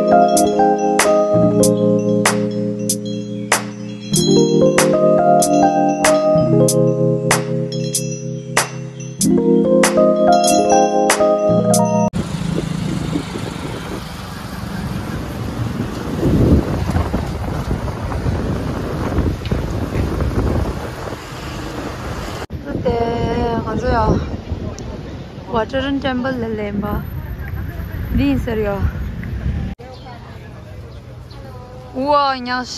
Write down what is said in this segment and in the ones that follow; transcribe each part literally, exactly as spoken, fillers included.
དེ་ང་ཚོ་ཡ་ཝ་ཊར་ཊེམ་པལ་ལ་སླེབས་པ་འདི་ཡིན་ཟེར་ཡ། ཝ་ཉག་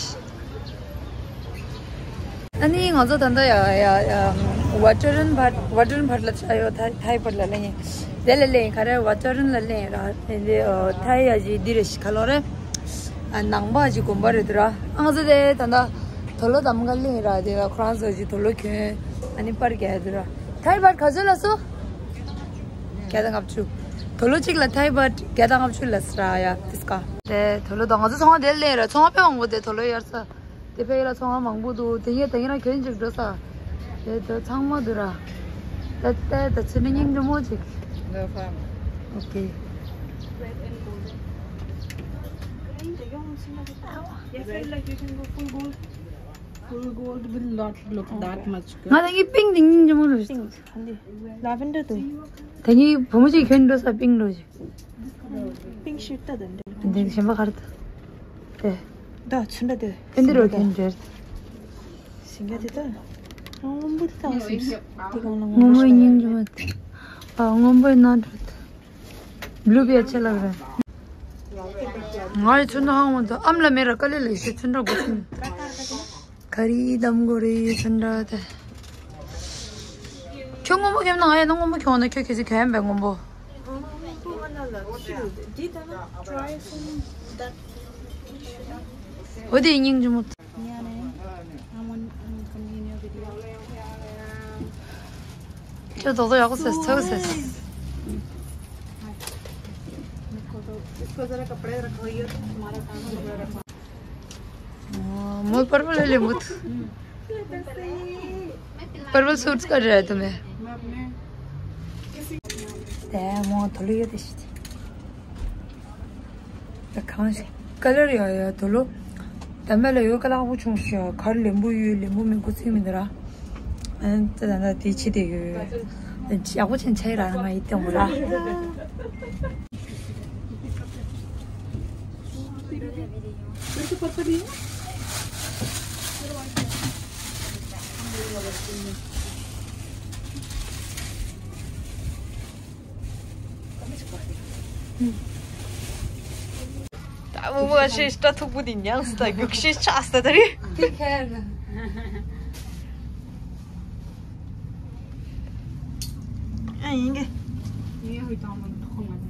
ཨ་ནི་ང་ཚོ་ད་ལྟ་ཡ་ཡ་ཡ་ཝ་ཊར་ཊེམ་པལ། ཝ་ཊར་ཊེམ་པལ་ལ་ཆ་ཡོད། ཐའི་ཐའི་པལ་ལ་སླེབས་ཡིན། དེ་ལ་སླེབས་ཡིན། ག་རེ་ཝ་ཊར་ཊེམ་པལ་ལ་སླེབས་ཡིན་ར། དེ་འདི་ཨ་ཐའི་ཡ་ཇི་འདི་རེད་ཤི་ཁ་ལོ་རེད། ཨ་ནང་པ་ཅིག་དགོན་པ་རེད་འདུག་ར། ཨ་ང་ཚོ་དེ་ད་ལྟ་དོ་ལོ་དམ་ག་གླིང་ར། དེ་ལ་ཁོ་རང་ཚོ་ཅིག་དོ་ལོ་གྱོན། ཨ་ནི་པར་རྒྱག་འདུག་ར། ཐའི་བྷཊ་ག་ཚོད་ལ་སོ། བརྒྱ་དང་ལྔ་བཅུ། དོ་ལོ་གཅིག་ལ་ཐའི་བྷཊ་བརྒྱ་དང་ལྔ་བཅུ་ལ་སོ་ར་ཡ། ཏིས་ཀ་དེ་དོ་ལོ་དང་ང་ཚོ་ཚོང་ཁང་དེ་ལ་སླེབས་ར། ཚོང་ཁང་དཔེ་མང་པོ། དེ་དོ་ལོ་གཡར་ས་དེ་ཕ་གི་ལ་ཚོང་ཁང་མང་པོ་འདུག་དེ་ངས་ད་ཡིན་ར་གྱོན་ཅིག་འགྲོ་ས། དེ་དོ་ཚང་མ་འདུག་ར། ད་ལྟ་ད་ཚོད་ནི་སྙིང་རྗེ་མོ་ཅིག No problem. Okay. Red and golden. Yes, I like you can go full gold. Full gold will not look that much good. ང་ད་ངའི་པིང་དེ་སྙིང་རྗེ་མོ་རེད། ལ་ཝེན་ཌར་དེ། ད་ངའི་བུ་མོ་ཅིག་གྱོན་འགྲོ་ས་པིང་རོ་ཅིག་པིང་ཤིཊ་ད་དེ་འདྲ། དེ་གཞན་པ་ག་རེ་ད། དེ། ད་ཚོན་ད་དེ། དེ་འདི་རོ་གྱོན་འདྲ། སིང་ག་དེ་ད། སྔོན་པོ་དེ་ད་སིང་། དེ་གང་ལ་སྔོན་པོའི་སྙིང་རྗེ་མོ་དེ། ཨ་སྔོན་པོའི་ནང་འགྲོ་དེ། བླུག་པའི་ཆེ་ལགས་རེད། ང་ཡི་ཚོན་ཁྲ་ཧང་བོ་དང་ཨམ་ལ་མེ་ར་དཀའ་ལས་ལས་ཤེས་ཚོན་ཁྲ་དགོས་ཚུལ། ག་རེ་གདམ་དགོས་རེད་ཚོན་ཁྲ་དེ། ཁྱོད་སྔོན་པོ་ཁྱོད་ན་ང་ཡང་ན་སྔོན་པོ་ཁྱོད་ན་ཁྱོད་ཁྱེད་ཚོས་གྱོན་པའི་སྔོན་པོ། འོ་དེ་སྙིང་རྗེ་མོ། ཁྱོད་རྡོག་རྡོག་ཡག་པོ་ཟེར་ཚགས་ཟེར། इसको ज़रा कपड़े रखवाइए तो हमारा काम हो जाएगा। मोर पर्पल ले ले मुत। पर्पल सूट्स कर रहा है तुम्हें। ते मो थोड़ी ये दिस। ད་གང་ཞིག་ཀ་ལར་ཡོད་ཡོད་དོ་ལོ། ད་མེ་ལ་ཡོད་ཀ་ལག་པོ་ཆུང་ཞིག་གར་ལེན་པོ་ཡོད་ལེན་པོ་མི་འགོ་ཚིག་མི་འདུག་ར། ཨན་ད་ད་ད་དེ་ཆི་དེ་ཡོད་ཡག་པོ་ཆེན་ཆ་ཡི་ར་ང་ཡི་སྟེང་འོ་ར། ད་བུ་མོ་ཞེས་སྐྲ་མཐུག་པོ་འདི་མྱངས་སྟ་རྒྱུག་ཤེས་ཆགས་སྟ་ད་རེད། དེ་ཁེར་ན། ཨ་ཡིན་གི། ངའི་ཧུད་དང་མོ་ཐོག་མ་ནས།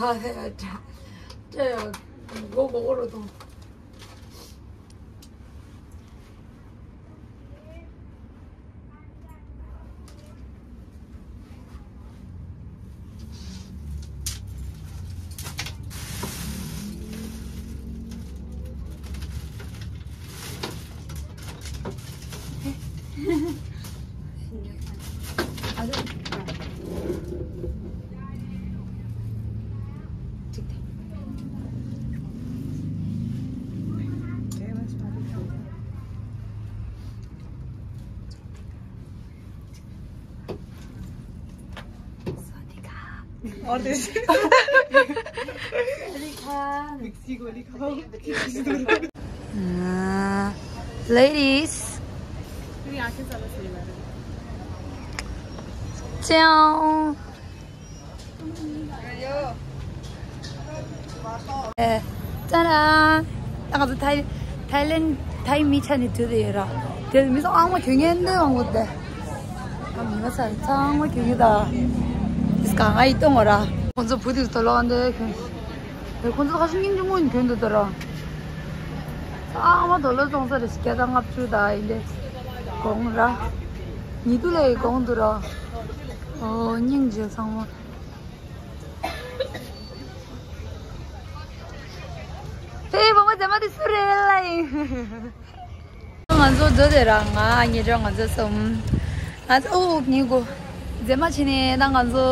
ཨ་ཧེ་ཨ་ཏྲ་ཏྲ་ཡ་མགོ་མགོ་མགོ་རུ་གཏོང་། और देश। मिक्सी गोली खाओ। हाँ, ladies। मेरी आंखें ज्यादा सही लग रही हैं। च्याउ। ए, ཅཱ་ར། ད་ང་ཚོ་ཐའི་ཐའི་ལེན་ཐའི་མི་ཆ་ནས་འགྲོ་དེ་ཡོད་ར། དེ་མི་ཚོ་ཨང་མ་གྱོན་མཁན་འདི་ཨང་གོ་དེ། ཨ་མི་མ་ཚ་ཚ་ཨང་མ་གྱོན་གྱི་ད། ཨིས་ག་ང་ཡི་གཏོང་གོ་ར། ཁོང་ཚོ་བུ་དེ་ཚོ་ལོག་འདི་གྱོན། དེ་ཁོང་ཚོ་ཁ་ཤས་སྙིང་རྗེ་མོ་ཡིན་གྱོན་འདུག་ད་ར། ཚ་ཨང་མ་དོ་ལོ་བཙོང་ས་རེ་ཞིག་བརྒྱ་དང་ལྔ་བཅུ་ད་ཡིན་དེ། དགོངས་ར། ཉི་དུ་ལས་དགོངས་འདུག་ར། ཨོ་སྙིང་རྗེ་ཚང་མ། ཧེ་བུ་མོ་མཛེས་མ་དེ་སུ་རེད་ལ་ཡིན། ང་ཚོ་འདི་དེ་ར་ང་ཉེ་འབྲེལ་ང་ཚོ་གསུམ། ང་ཚོ་ཨུ་ཉི་གོ། མཛེས་མ་ཕྱིན་ནས་ད་ང་ཚོ་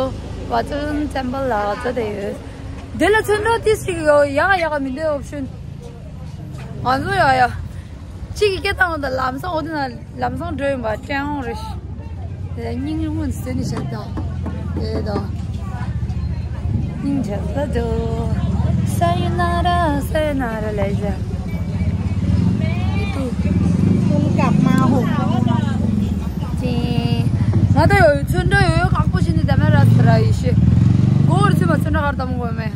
བ་ཙུན་ཊེམ་པལ་ལ་འདི་དེ་ཡོད། འདི་ལ་ཚོན་མདོག་ཏིས་ཅིག་ཡོད་ཡག་ཡག་མི་འདུག་ཨོབ་ཤན། ང་ཚོ་ཡ་ཡ། གཅིག་གིས་སྐད་བཏང་བ་དང་ལམ་སང་འོ་དེ་ན་ལམ་སང་འགྲོ་ཡོང་བ་སྤྲང་རེད། དེ་སྙིང་རུས་མུན་བཟོས་ནས་བྱེད་དང་། དེ་དང་། སྙིང་རྗེ་ས་དུ། ས་ཡི་ན་ར་ས་ཡི་ན་ར་ལས་བྱ། ཀུན་དགའ་མ་ཧོ། ཅིང་། ང་ད་ཡོད་ཚོན་འདྲ་ཡོད་ཁག་པོ་ཞིག་ནི་ད་མེ་ར་ས་ར་ཡི་ཤི། གོར་ཚུལ་མ་ཚོན་འདྲ་གར་དམ་གོ་མེ།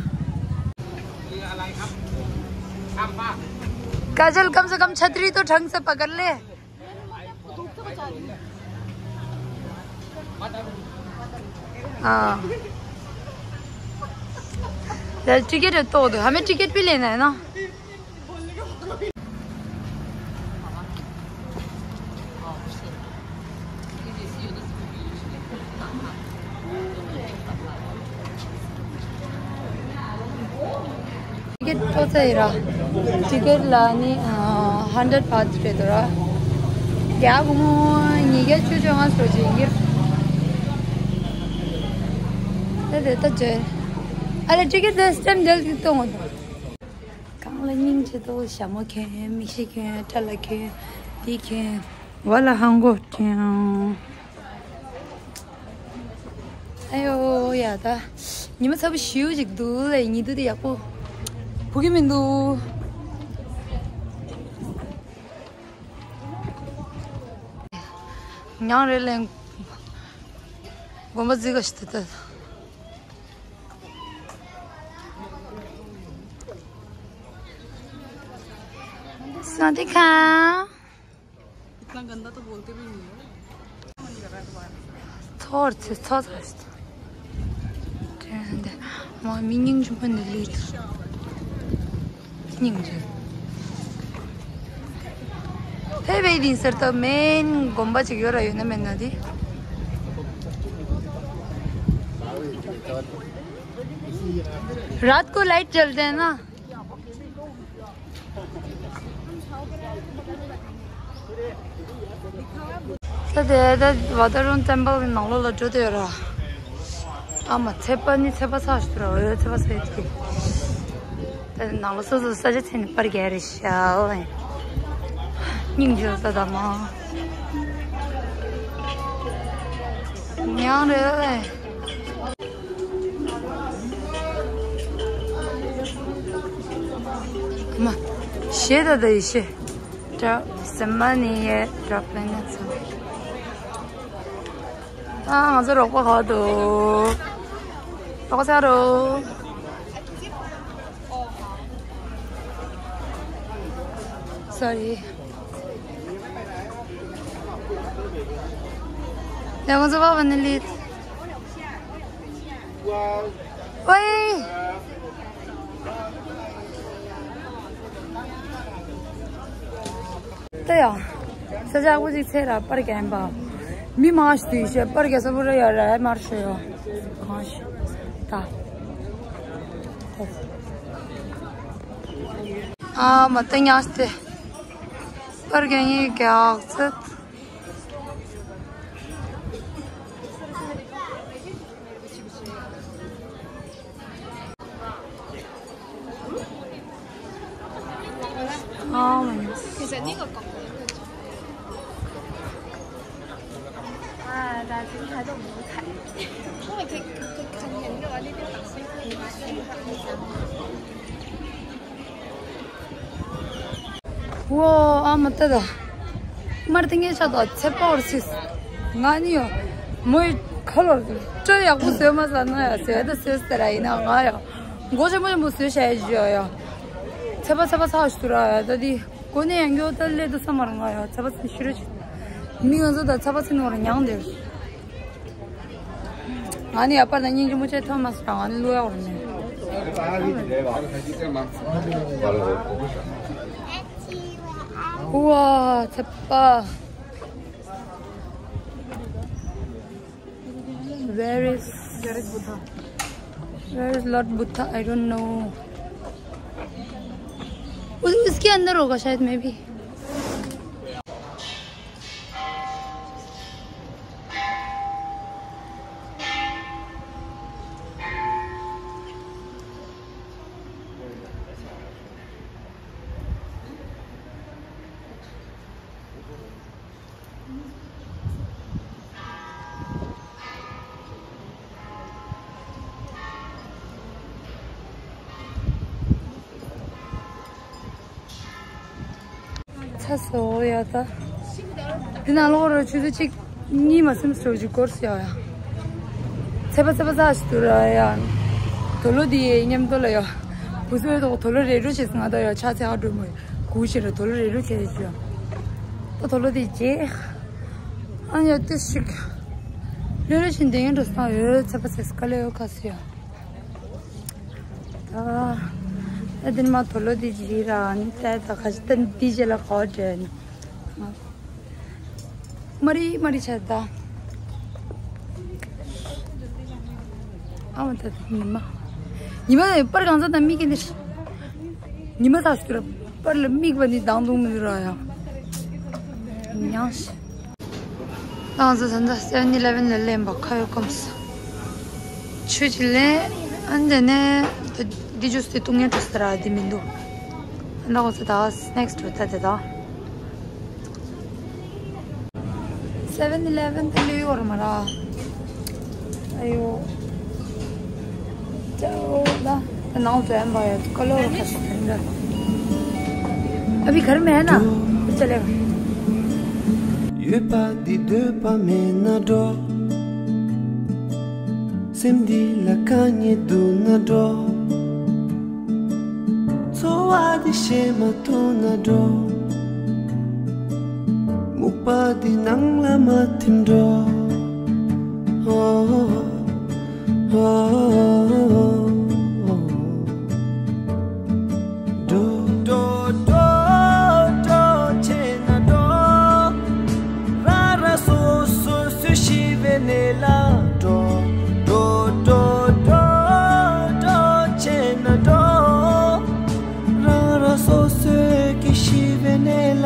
काजल, कम से कम छतरी तो ढंग से पकड़ ले। हाँ। यार, टिकट है तो दो, हमें टिकट भी लेना है ना। ཊི་ཀེ་ཊི་ཏོ་ཙེ་ཡི་ར། ཊི་ཀེ་ཊི་ལ་ནི་ཧན་ཌེ་རེ་ཌི་བྷ་ཊི་རེད་དོ་ར། རྒྱ་སྒོར་མོ་ཉིས་བརྒྱ་བཅུ་བཅོ་ལྔ་སོ་ཅིག་ཡིན་གྱི། ད་དེ་ལྟ་བྱས། ཨ་ལས་ཊི་ཀེ་ཊི་དེ་སི་ཊེམ་དེ་ལ་གཏོང་དགོས་འདུག་གང་ལ་སྙིང་རྗེ་དོ། ཞྭ་མོ་གྱོན། མིག་ཤེལ་གྱོན། སྐྲ་ལ་གྱོན། འདི་གྱོན། བ་ལ་ཧང་གོ་གྱོན། ཨ་ཡོ་ཡ་ད། ཉི་མ་ཚ་པོ་ཞེ་པོ་ཅིག་འདུག་ལ། ཉི་གདུགས་དེ་ཡག་པོ་བུ་གི་མི་འདུག་མྱང་རེ་ལེན། དགོན་པ་རྫིག་ག་ཞིག་ཏུ་ལྟ། སང་ཏི་ཁ། इतना गंदा तो बोलते भी नहीं है। थोर से थोर से। དྲན་དེ། མ་མི་སྙིང་རྗེ་པོ་འདི་ལུས་ཏེ། སྙིང་རྗེ། ཕེབས་པའི་དེང་སང་ད་མེན་དགོན་པ་ཅིག་ཡོད་ར་ཡོད་ན་མེད་ན་དེ། रात को लाइट जलते हैं ना। ད་དེ་ད་བ་ཏ་རུང་ཊེམ་པལ་གྱི་ནང་ལོགས་ལ་འགྲོ་དེ་ཡོད་ར། ཨ་མ་ཚད་པ་ནི་ཚད་པ་ཚ་ཞིག་ར། འོ་ཚད་པ་ཚ་ཡོད་ཀྱི། ད་ནང་ལོགས་སོ་སོ་ས་ཆ་ཚད་ནི་པར་རྒྱག་རེད་ཤག་སྙིང་རྗེ་ས་ད་མ། མྱང་རེད། མ། ཞེ་ད་ད་ཡི་ཞེ། ད་སེམས་མ་ནི་ཡེ་ད་པན་ན་ཚ། ཨ་ང་ཚོ་རོགས་པ་ག་འདུག་རོགས་པ་ཆ་རོགས། Sorry. ཡང་ང་ཚོ་བ་བ་ནི་ལི། ཝེ། ད་ཡ། ས་ཆ་ཀུ་ཅིག་ཚེ་ར་པར་རྒྱག་པ། མི་མང་ཞིག་དུས་ཤེས་པར་རྒྱག་ས་བུ་ར་ཡ་ར་མར་ཤོ་ཡོ། གང་ཞིག་ད། ད། ཨ་མ་ཏི་ཉག་སྟེ། པར་རྒྱག་ཡིན་རྒྱག་ཚད། ཨ་མ་ཉག་སྟེ། ཝོ། ཨ་མ་ལྟ་ད། མར་ཏིང་ངེ་ཆ་ད་ཚེ་པ་བར་སིས། ང་ནི་ཡོ། མོའི་ཁ་ལོར་སྤྲོད་ཡག་པོ་བཟོས་མ་ཟ་ན་ཡ་བཟོས་ད་བཟོས་ཟེར་ར་ཡིན་ན་ང་ཡ། མགོ་ཆེན་པོ་ཆེན་པོ་བཟོས་བྱས་ཡོད་ཡ། ཚེ་པ་ཚེ་པ་ཚ་ཞུ་ར་ཡ་ད་དི། གོ་ནས་ཡང་འགྱོ་ད་ལས་དུ་བསམ་མར་ང་ཡ་ཚ་བ་ཚིན་ཤི་རེ་ཆི། མི་ང་ཚོ་ད་ཚ་བ་ཚིན་བར་མྱང་དེ། ང་ནི་ཡ་པར་ད་སྙིང་རྗེ་མོ་ཆེ་ཐོ་མ་སོང་ང་ནི་ལུ་ཡ་བར་ནས། ཝ་ཚ་པ། Where is, where is Lord Buddha? I don't know. उस, उसके अंदर होगा शायद, maybe. ཚ་སོ་ཡ་ད། འདི་ནང་ལོགས་ར་ཆུ་ཚོད་གཅིག་གཉིས་མ་སེམས་སོ་ཅིག་སྐོར་སི་ཡ་ཡ། ཚེ་པ་ཚེ་པ་ཚ་ཞིག་ཏུ་ར་ཡ། དོ་ལོ་འདི་ཡའི་མཉམ་དུ་ལ་ཡ། བུ་ཚོའི་ཐོག་དོ་ལོ་རེ་རུ་བྱེད་སི་ང་ད་ཡ་ཆ་ཚེ་ཧ་འགྲོ་མོ་ཡ། གུ་ཞེ་ར་དོ་ལོ་རེ་རུ་བྱེད་ཅུ་ཡ། ད་དོ་ལོ་འདི་རྗེས། ཨ་ཡ་ཏི་ཞིག་ལོ་ལོ་བཞིན་དེ་ཡན་འགྲོ་སྟངས་ཡོད་ཚེ་པ་ཚེ་སི་ཀ་ལེ་ཡོད་ཁ་སི་ཡ། ད། ཨ་དེ་ནི་མ་དོ་ལོ་དེ་ཅི་ར་ནི་ད་ད་ཁ་ཅི་ད་དེ་ཅི་ལ་གོ་དྲན། མ་རི་མ་རི་ཆ་ད། ཨ་མ་ད་ད་ཉི་མ། ཉི་མ་པར་གང་ས་ད་མིག་གི་ནི། ཉི་མ་ད་སུ་ར་པར་ལ་མིག་བ་ནི་དང་དུང་མི་ར་ཡ། ཉང་ཤི། ང་ཚོ་ད་ལྟ་སེ་ཝན་ཨི་ལེ་ཝན་ལ་ལེན་པ་ཁ་ཡོད་ཀམ་སི། ཆུ་ཅི་ལེན། ཨན་དེ་ནས་ད་འདི་ཇུས་དེ་བཏུང་ཡ་འགྲོ་ས་ར་དེ་མི་འདུག་ཨ་ན་ང་ཚོ་ད་སི་ནེག་སི་འགྲོ་ད་དེ་ད། སེ་ཝན་ཨི་ལེ་ཝན་དེ་ལུས་ཡོད་ར་མ་ར། ཨ་ཡོ། ཅའོ་ལ། ད་ནང་དུ་ཨན་བ་ཡ་ཀ་ལོ་ར་ཁ་སི་ཐན་ད། अभी घर में है ना? चलेगा। ཡོད་པ་འདི་འདོད་པ་མེད་ན་འགྲོ། སེམས་འདི་ལ་དཀའ་ངལ་འདུག་ན་འགྲོ། འཚོ་བ་འདི་ཤེས་མ་ཐུབ་ན་འགྲོ། སྨུག་པ་འདི་ནང་ལ་མ་ཐིམ་འགྲོ། ཧོ་ཧོ།